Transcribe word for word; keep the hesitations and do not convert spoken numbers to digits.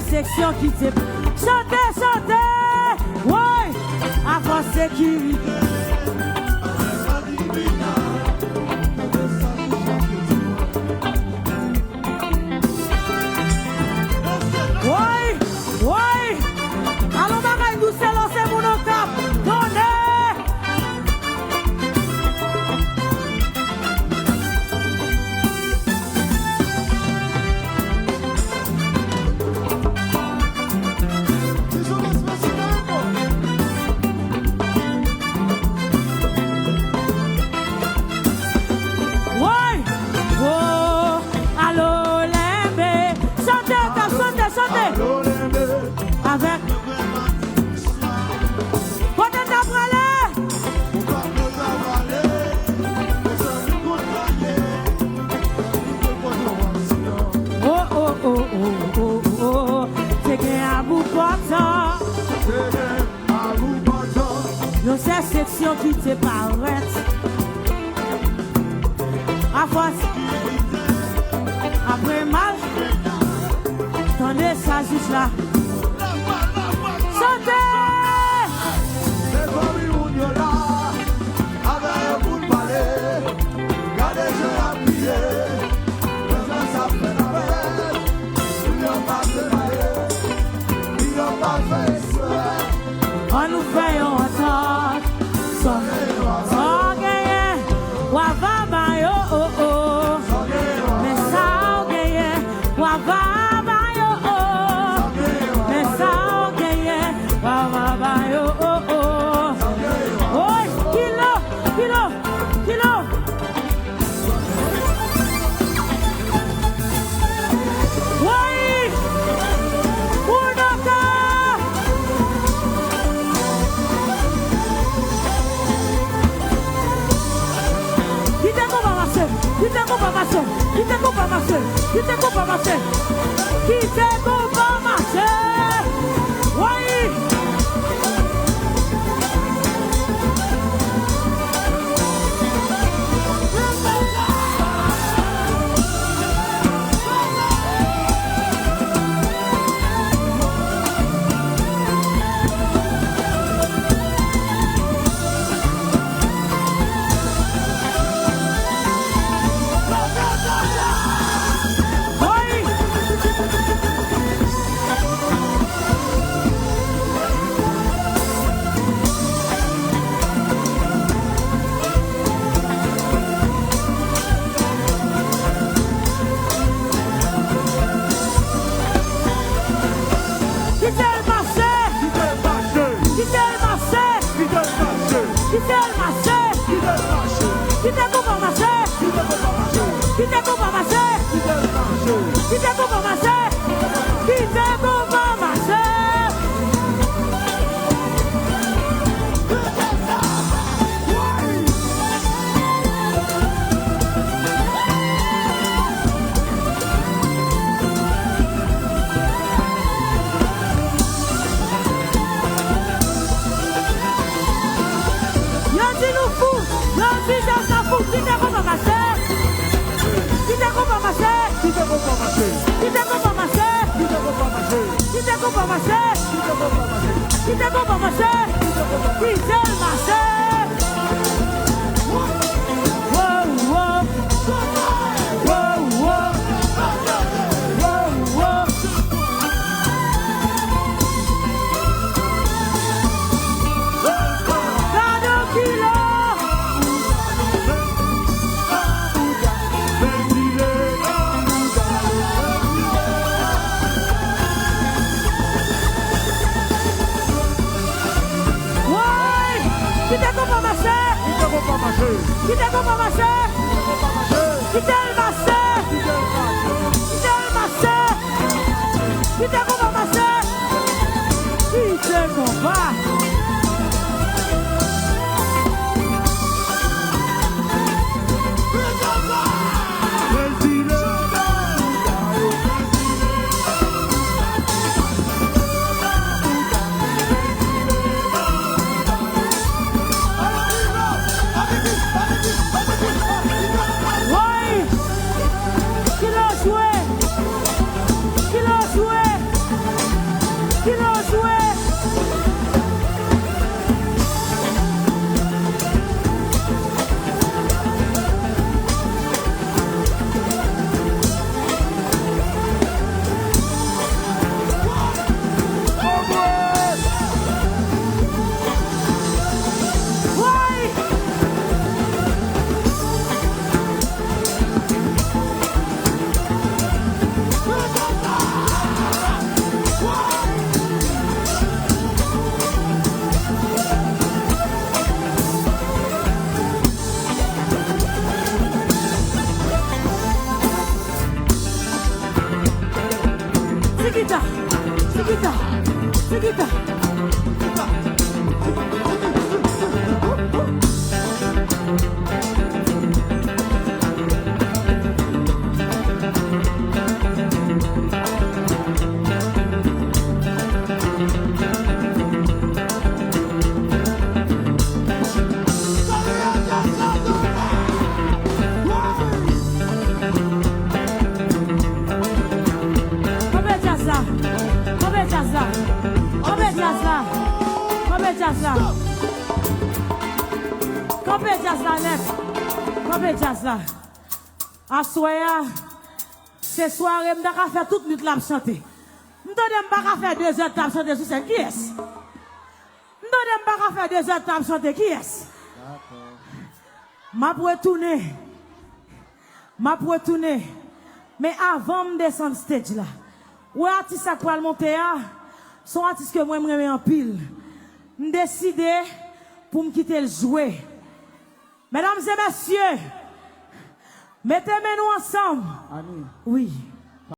Seksyon ki te chante, chante, woy, avwa sekirite. Woy, woy, alon bagay dous, se lò se moun an k ap donnen. Woy! Wo! Alo, lenbe! Chante, chante, chante! Avèk kote n ta prale? Oh, oh, oh, oh, oh, oh. Te gen Abou Pòtan. Yon sèl seksyon ki te parèt. Afwa, apre mal, tande sa jij la. Chante! Mezanmi, moun yo la, avè yo pou n pale. Gade jan y ap kriye. Lè sa fè lapèn. Pou yo pa fè maye. Pou yo pa fè eksprè. Ann nou fè yon antant. Sa w genyen, w a va ba yo, o, o. Men sa w genyen, w a va ba yo, o. Men sa w genyen, w a va ba yo, o, o. Woy, kilo, kilo, kilo. Woy! Moun an ka! Kite konpa mache! Kite konpa mache! Kite konpa mache! Kite konpa mache! Kite konpa mache! Woy! Kite l mache! Kite l mache! Kite l mache! Kite l mache! Kite l mache! Kite konpa mache! Kite konpa mache! Kite konpa mache! Kite konpa mache! Kite konpa mache! Kite konpa mache! Yo di nou fou, yo di jazz la fou, kite konpa mache. Kite konpa mache. Kite konpa mache. Kite konpa mache. Kite konpa mache. Kite konpa mache. Kite konpa mache. Kite konpa mache. Kite konpa mache. Kite l mache. Wo, wo. Wo, wo. Wo, wo. Gade yon kilo. Woy! Kite konpa mache! Kite konpa mache! Kite konpa mache! Kite l mache! Kite l mache! Kite l mache! Kite konpa mache! Kite konpa! Woy! Kanpe djaz la! Kanpe djaz la! Kanpe djaz la! Kanpe djaz la! Kanpe djaz la nèt! Kanpe djaz la! Aswè a, se sware m ta ka fè tout nwit la ap chante. M tande m pa ka fè de zè tan ap chante sou sèn. Kiyès? M tande m pa ka fè de zè tan ap chante. Kiyès? M ap retounen. M ap retounen. Men avan m desann stage la, ou wè atis sa k pral monte a, se yon atis ke mwen m renmen anpil. M deside pou m kite l jwe. Medam e mesye, mete men nou ansanm. Ani. Wi.